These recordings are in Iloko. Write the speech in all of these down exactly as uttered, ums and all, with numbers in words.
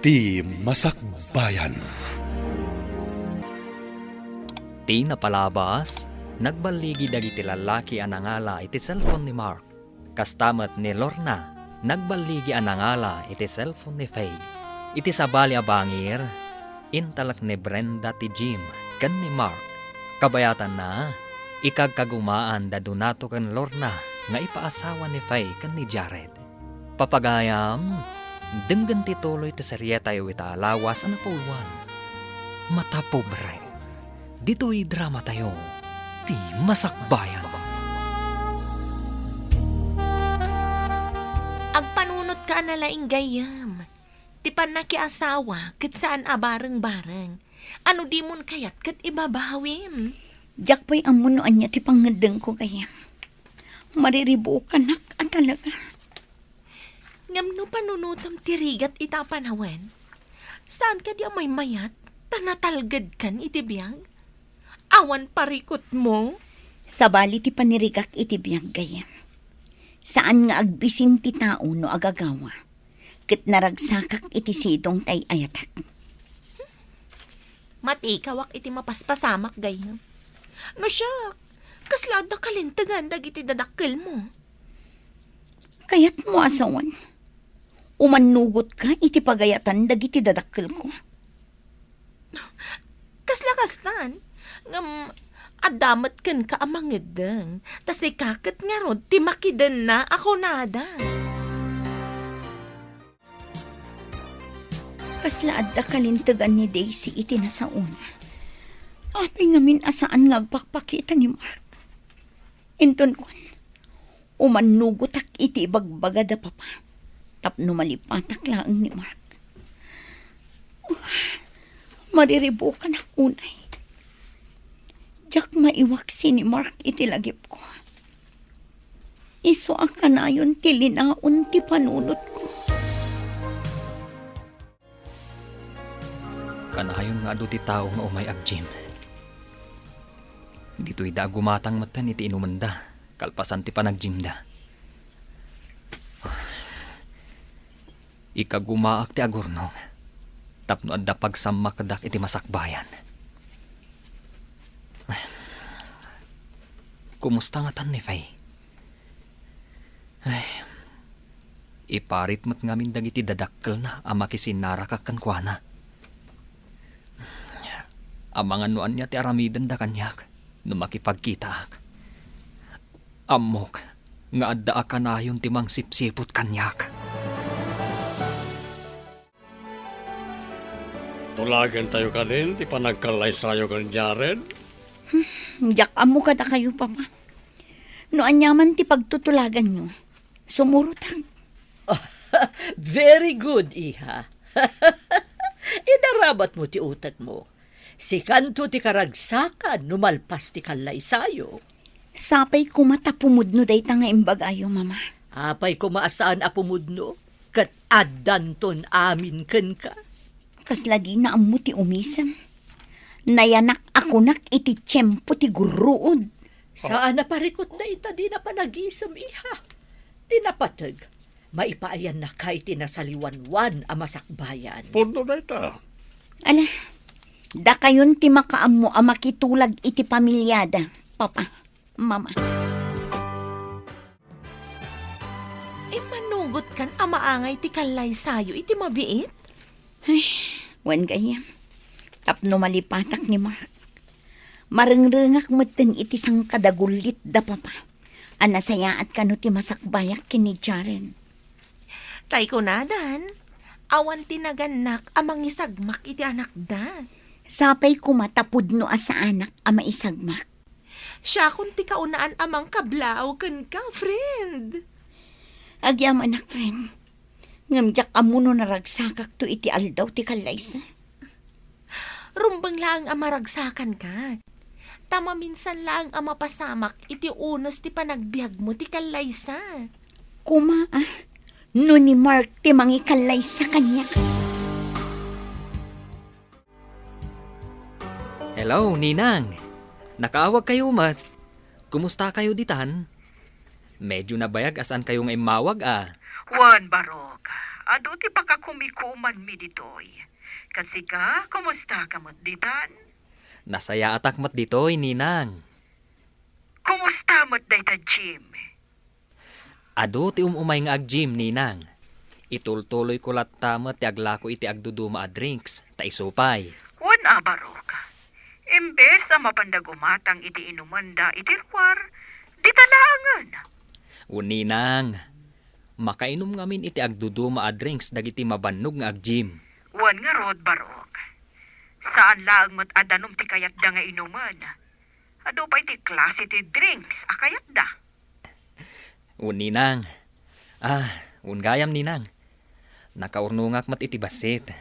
Ti Masakbayan. Ti napalabas, nagballigi dagiti lallaki a nangala iti cellphone ni Mark. Kasta met ni Lorna, nagballigi a nangala iti cellphone ni Faye. Iti sabali a bangir, intalek ni Brenda ti Jim ken ni Mark. Kabayatanna, ikagkagumaan da Donato ken Lorna nga ipaasawa ni Faye ken ni Jared. Papagayam, denggen ti tuloy ti serietayo ita a lawas a napuloan. Mata pobre. Ditoy dramatayo, ti Masakbayan. Agpanunotka a nalaing gayyem. Ti pannakiasawa ket saan a bareng-bareng. Ano dimon kayat ket ibabawim? Diak pay ammo no ania ti pangngeddengko gayyem. Mariribukanak a talaga. Ngem no panunotam ti rigat ita a panawen, saan kadi a maymayat ta natalgedkan iti biag? Awan parikutmo? Sabali ti panirigak iti biag, gayyem. Saan nga agbisin ti tao no agagawa, ket naragsakak iti sidong tay ayatek. Matikawak iti mapaspasamak, gayyem. No siak, kasla adda kalintegan dagiti dadakkelmo? Kayatmo a sawen, umannugotka iti pagayatan dagiti dadakkelko. Kasla kastan, ngem adda met kenka a mangeddeng, ta sika ket ngarud ti makidenna a kunada. Kasla adda kalintegan ni Daisy iti nasaona. Apay ngamin a saan nga agpakpakita ni Mark? Inton kuan, umannugotak iti ibagbaga da Papa tapno malipatak laeng ni Mark. Mariribukanak unay. Diak maiwaksi ni Mark iti lagipko. Isu a kanayon ti linaon ti panunotko. Kanayon nga adu ti tao nga umay ag-gym. Ditoy da agumatang metten iti inumenda, kalpasan ti panag-gymda. Ikagumaak ti agurnong tapno adda pagsammakdak iti masakbayan. Kumusta ngatan ni Faye? Ay, iparit met ngamin dagiti dadakkelna a makisinnarakak kenkuana. Amangan no ania ti aramidenda kaniak no makipagkitaak. Ammok nga adda a kanayon ti mangsipsiput kaniak. Tulagentayo kadin ti panagkallaysayo ken Jared? Diak ammo kadakayo, Papa. No aniaman ti pagtutulaganyo, sumurotak. Very good, iha. Inaramatmo ti utekmo. Sikanto ti karagsakan no malpas ti kallaysayo. Sapay koma ta pumudno dayta nga imbagayo, Mama. Apay koma a saan a pumudno, ket addanton amin kenka. Kasla dina ammo ti umisem. Nayanak a kunak iti tiempo ti gurruod. Saan a parikut dayta dina panagisem, iha. Ti napateg, maipaayannaka iti nasaliwanwan a masakbayan. Pudno dayta. Ala, dakayon ti makaammo a makitulag iti pamiliada, Papa, Mama. Immanugotkan a maangay ti kallaysayo iti mabiit? Ay, wen gayyem, tapno malipatak ni Mark. Marengrengak metten iti sangkadagullit da Papa a nasayaat kano ti masakbayak ken ni Jaren. Tay kunadan, awan ti nagannak a mangisagmak iti anakda. Sapay koma ta pudno a saanak a maisagmak. Siakon ti kaunaan a mangkablaaw kenka, friend. Agyamanak, friend. Ngem diak ammo no naragsakakto iti aldaw ti kallaysa. Rumbeng laeng a maragsakanka. Ta maminsan laeng a mapasamak iti unos ti panagbiagmo ti kallaysa. Koma, ah, no ni Mark ti mangikallaysa kaniak. Hello, Ninang. Nakaawag kayo met. Kumusta kayo ditan? Medyo nabayag a saan kayo nga immawag, a. Wen, barok. Adu ti pakakumikumanmi ditoy. Ket sika, kumusta ka met ditan? Nasayaatak met ditoy, Ninang. Kumusta met dayta gym? Adu ti um-umay nga ag-gym, Ninang. Itultuloyko latta met ti aglako iti agduduma a drinks, ta isu pay. Wen a, Barok. Imbes a mapanda gumatang iti inumenda iti ruar, dita laengen. Wen, Ninang, makainom ngamin iti agduduma a drinks dagiti mabannog nga ag-gym. Wen ngarud, Barok. Saan laeng met a danum ti kayatda nga inumen. Adu pay ti klase ti drinks a kayatda. Wen, Ninang. Ah, wen gayam, Ninang. Nakaurnongak met iti bassit.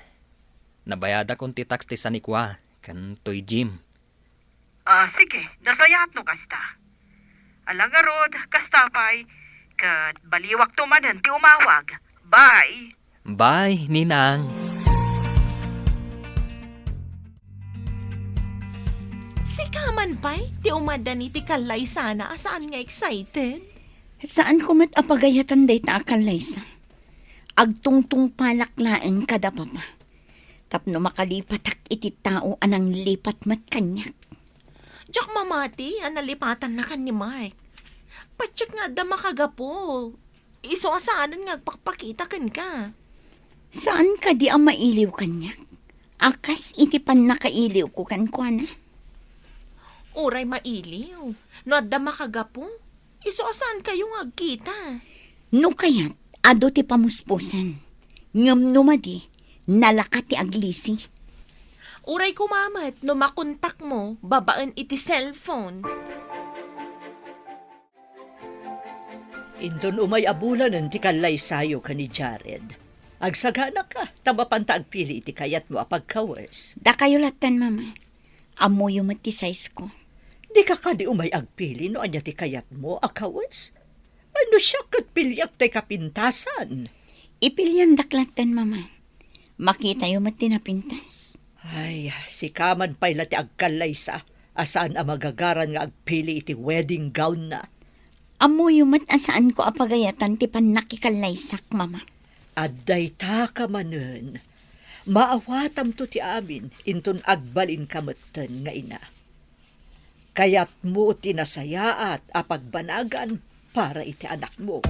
Nabayadakon ti tax ti sanikua ken toy gym. Ah, sige, nasayaat no kasta. Ala ngarud, kasta pay, ket baliwakto manen ti umawag. Bye! Bye, Ninang. Sika man pay, ti umaddan iti kallaysana a saan nga excited? Saanko met a pagayatan dayta a kallaysa. Agtungtungpalak laeng kada papa. Tapno makalipatak iti tao a nanglipat met kaniak. Diak mamati a nalipatanna ken ni Mark. Patiek nga adda makagapu. Isu a saanen nga agpakpakita kenka. Saan kadi a mailiw kaniak? A kas iti pannakailiwko kenkuana? Uray mailiw, no adda makagapu, isu a saankayo nga agkita. No kayat, adu ti pamuspusan. Ngem no madi, nalaka ti aglisi. Uray koma met no makontakmo babaen iti cellphone. Inton umay a bulanen ti kallaysayo ken ni Jared, agsaganaka ta mapanta agpili iti kayatmo a pagkawes. Dakayo latten, Mama. Ammoyo met ti size ko. Dika kadi umay agpili no ania ti kayatmo a kawes? Ay, no siak ket piliak tay kapintasan. Ipiliandak latten, Mama. Makitayo met ti napintas. Ay, sika man pay la ti agkallaysa a saan a magagaran nga agpili iti wedding gown na. Ammoyo met a saanko a pagayatan ti pannakikallaysak, Mama. Adda itaka manen. Maawatamto ti amin inton agbalinka metten nga ina. Kayatmo ti nasayaat a pagbanagan para iti anakmo.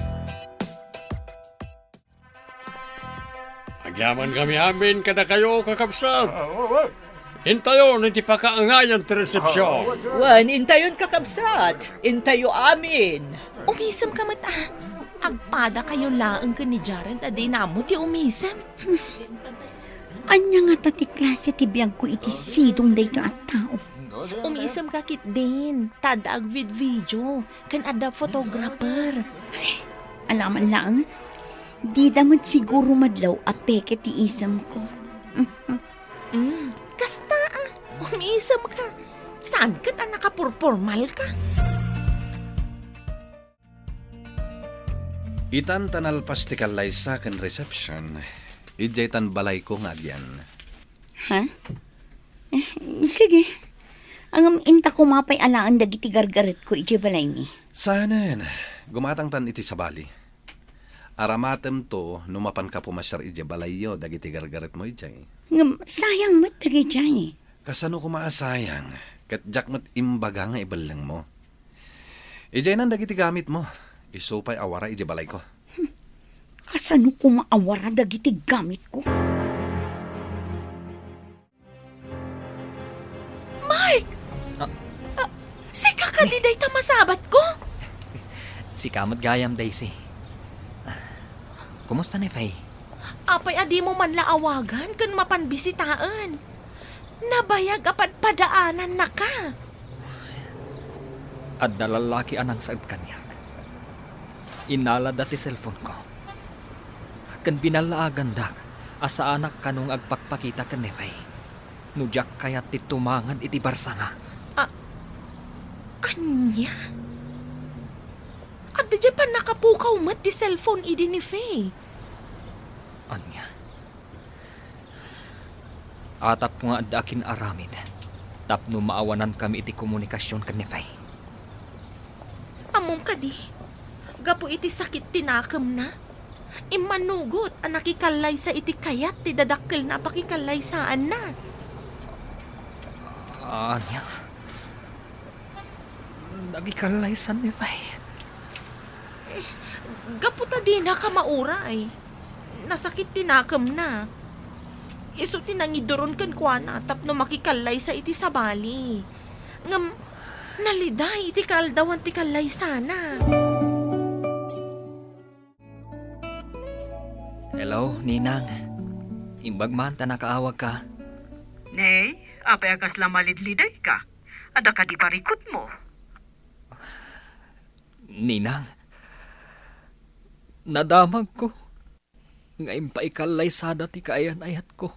Agyamankami amin kadakayo, kakabsat. Intayon iti pakaangayan ti resepsion. Wen, intayon, kakabsat. Intayo amin. Umisemka met a. Agpadakayo laeng ken ni Jared a dina ammo ti umisem. Ania ngata ti klase ti biagko iti sidong daytoy a tao? Umisemka ketdin, ta adda agvidvideo, ken adda photographer. Ay, alaman laeng. Dida met siguro madlaw a peke ti isemko. Mm, kasta a, umisemka. Saan ket a nakapurpormalka? Itan ta nalpas ti kallaysa ken reception, idiay tan balayko nga agyan. Ha? Eh, sige. Ngem inta koma pay alaen dagiti gargaretko idiay balaymi. Saanen, gumatangtan iti sabali. Aramatemto no mapanka pumasiar idiay balayyo dagiti gargaretmo idiay. Ngem sayang met dagidiay. Kasano koma a sayang, ket diak met imbaga nga ibellengmo. Idiaynan dagiti gamitmo, isu pay a wara idiay balayko. Kasano koma a wara dagiti gamitko? Mark! Ah. Ah, sika kadi dayta masabatko? Sika met gayam, Daisy. Kumusta ni Faye? Apay a dimo man la awagan ken mapan bisitaen? Nabayag a padpadaanannaka. Adda lallaki a nangsaeb kaniak. Innalada ti cellphone-ko. Ken binallaagandak a saanak kano nga agpakpakita ken ni Faye no diak kayat ti tumangad iti barsanga. A-, ania? Adda diay pannakapukaw met ti cellphone idi ni Faye. Ania? Atapko nga adda akin-aramid tapno maawanankami iti komunikasion ken ni Faye. Ammom kadi, gapu iti sakit ti nakemna, Immanugot a nakikallaysa iti kayat ti dadakkelna a pakikallaysaanna. Ania? Nakikallaysanmi pay? Gapu ta dinaka mauray. Nasakit ti nakemna. Isu ti nangiduron kenkuana tapno makikallaysa iti sabali. Ngem naliday iti kaaldawan ti kallaysana. Hello, Ninang. Imbag man ta nakaawagka. Nay, apay a kasla malidlidayka? Adda kadi parikutmo? Ninang, nadamagko nga impaikallaysa ti kaayan-ayatko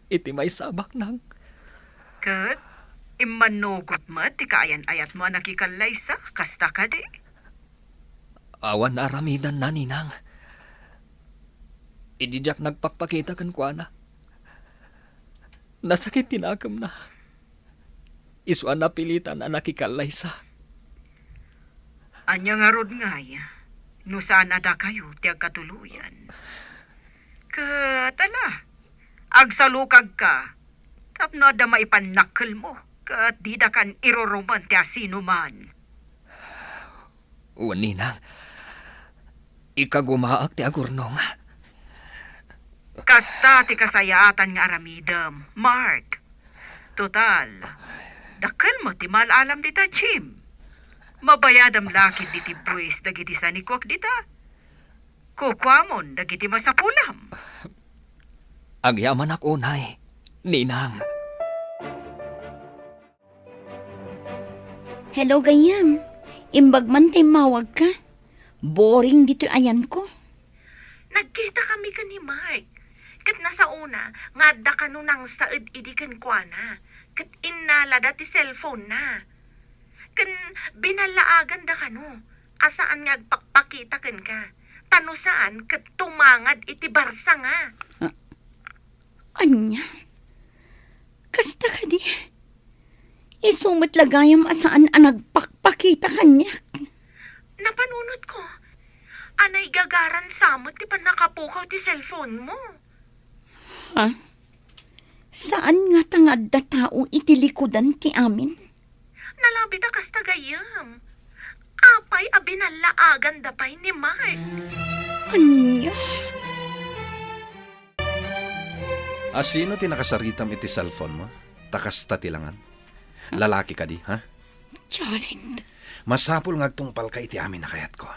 iti maysa a baknang. Ket immanugot met ti kaayan-ayatmo a nakikallaysa, kasta kadi? Awan naaramidanna, Ninang. Idi diak nagpakpakita kenkuana, nasakit ti nakemna. Isu a napilitan a nakikallaysa. Ania ngarud ngay, no saan a dakayo ti agkatuloyan? Ket ala, agsalukagka tapno adda maipannakkelmo ket didakan irurumen ti asinoman. Wen, Ninang, ikagumaak ti agurnong. Kasta ti kasayaatan nga aramidem, Mark. Total, dakkel met ti maal-alam dita, Jim. Mabayadam la ketdi ti buis dagiti sanikuak dita. Kukuamon dagiti masapulam. Agyamanak unay, Ninang. Hello, gayyem. Imbag man ta immawagka. Boring ditoy ayanko. Nagkitakami ken ni Mark. Ket nasaona nga adda kano nangsaed idi kenkuana. Ket innalada ti cellphone-na. Ken binallaaganda kano a saan nga agpakpakita kenka. Ta no saan, ket tumangad iti barsanga. Ah, ania? Kasta kadi? Isu met la gayam a saan a nagpakpakita kaniak. Napanunotko a naigagaran sa met ti pannakapukaw ti cellphone-mo. Ha? Saan ngata nga adda tao iti likudan ti amin? Nalabit a kasta gayyem. Apay a binallaaganda pay ni Mark? Ania? A sino ti nakasaritam iti cellphone-mo? Ta kasta ti langan. Lalaki kadi, ha? Jared. Masapul nga agtungpalka iti amin a kayatko.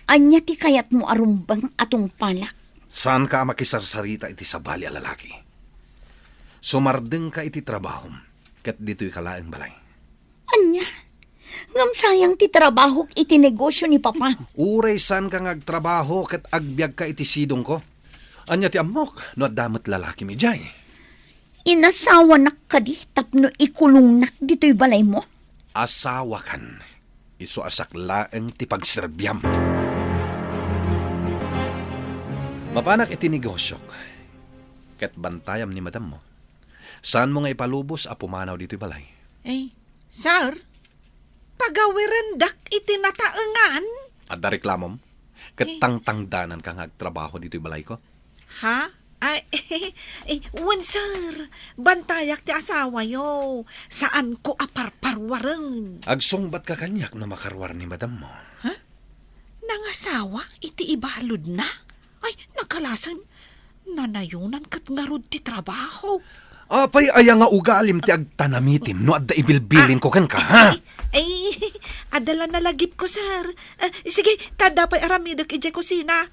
Ania ti kayatmo a rumbeng a tungpalak? Saanka a makisarsarita iti sabali a lalaki. Sumardengka iti trabahom, ket ditoyka laeng balay. Ania? Ngem sayang ti trabahok iti negosio ni Papa. Uray saanka nga agtrabaho ket agbiagka iti sidongko. Ania ti ammok no adda met lalakim idiay? Inasawanak kadi tapno ikulongnak ditoy balaymo? Asawakan, isu a siak laeng ti pagserbiam. Mapanak iti negosiok, ket bantayam ni madammo. Saanmo nga ipalubos a pumanaw ditoy balay? Ay, sir, pagawirendak iti nataengan. Adda reklamom? Ket Eh. tangtangdananka nga agtrabaho ditoy balayko? Ha? Ay, eh, wen, sir. Bantayak ti asawayo. Saanko a parparwareng. Agsungbatka kaniak no makaruar ni madammo. Ha? Nangasawa iti ibaludna? Ay, nagkalasan. Nanayonan ket ngarud ti trabaho. Apay aya nga ugalim ti agtanamitim no adda ibilbilinko kenka, ha? Ay, adda la nalagipko, sir. Ah, sige, ta adda pay aramidek idiay kusina.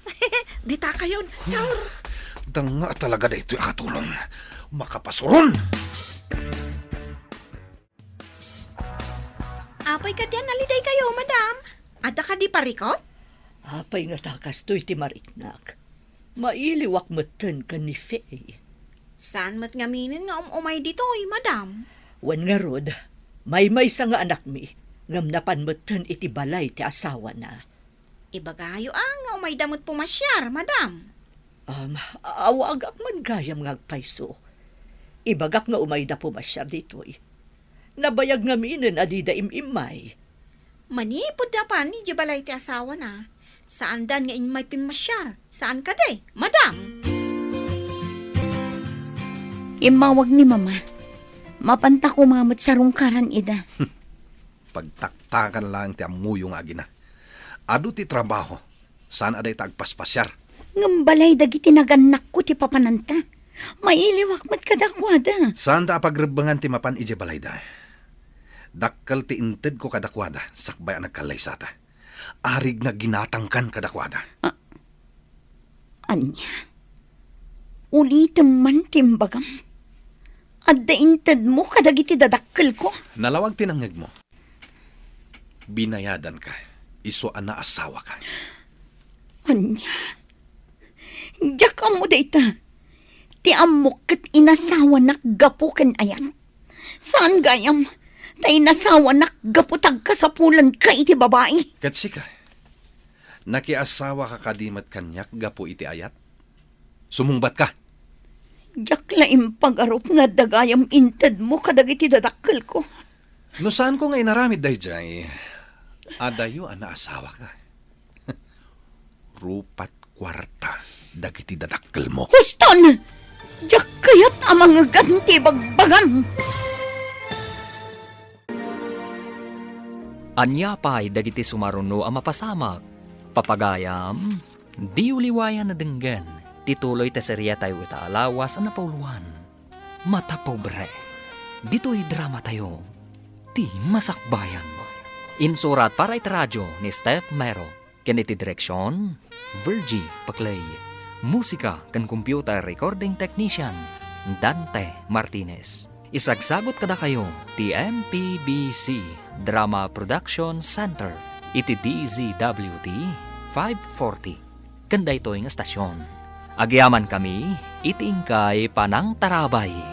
Ditakayon, sir. Danga talaga daytoy a katulong. Makapasuron! Apay kadi a nalidaykayo, madam? Adda kadi parikot? Apay ngata kastoy ti mariknak? Mailiwak metten ken ni Faye. Saan met ngaminen nga um-umay ditoy, madam? Wen ngarud, maymaysa nga anakmi, ngem napan metten iti balay ti asawana. Ibagayo a nga umayda met pumasiar, madam. Um, awagak man gayam nga agpayso. Ibagak nga umayda pumasiar ditoy. Nabayag ngaminen a dida im-immay. Manipud napan idiay balay ti asawana, Saandan nga immay pimmasiar. Saan kadi, madam? Immawag ni Mama. Mapanta koma met sarungkaran ida. Pagtaktakan laeng ti ammoyo nga agina. Adu ti trabaho, saan a dayta agpaspasiar. Ngem balay dagiti nagannakko ti papananta. Mailiwak met kadakuada. Saanda a pagrebbengan ti mapan idiay balayda. Dakkel ti intedko kadakuada sakbay a nagkallaysata. Arig nga ginatangkan kadakuada. Ah, ania? Ulitem man ti imbagam. Adda intedmo kadagiti dadakkelko. Nalawag ti nangngegmo. Binayadanka, isu a naasawaka. Ania? Diak ammo dayta. Ti ammok ket inasawanak gapu ken ayat. Saan gayam, ta inasawanak gapu ta agkasapulanka iti babai. Ket sika, nakiasawaka kadi met kaniak gapu iti ayat? Sumungbatka. Diak la impagarup nga adda gayam intedmo kadagiti dadakkelko. No saanko nga inaramid daydiay, adayo a naasawaka. Rupat kuarta dagiti dadakkelmo. Huston! Diak kayat a mangegan ti bagbagam. Ania pay dagiti sumaruno a mapasamak? Papagayam, diyo liwayan a denggen ti tuloy ti seriatayo ita a lawas a napauloan, Mata Pobre. Ditoy dramatayo, Ti Masakbayan. Insurat para iti radio ni Steph Mero. Ken iti direksion, Virgie Paclay. Musika ken computer recording technician, Dante Martinez. Isagsagut kadakayo ti M P B C Drama Production Center iti D Z W T five forty. Ken daytoy nga estasion, agyamankami iti inkay panangtarabay.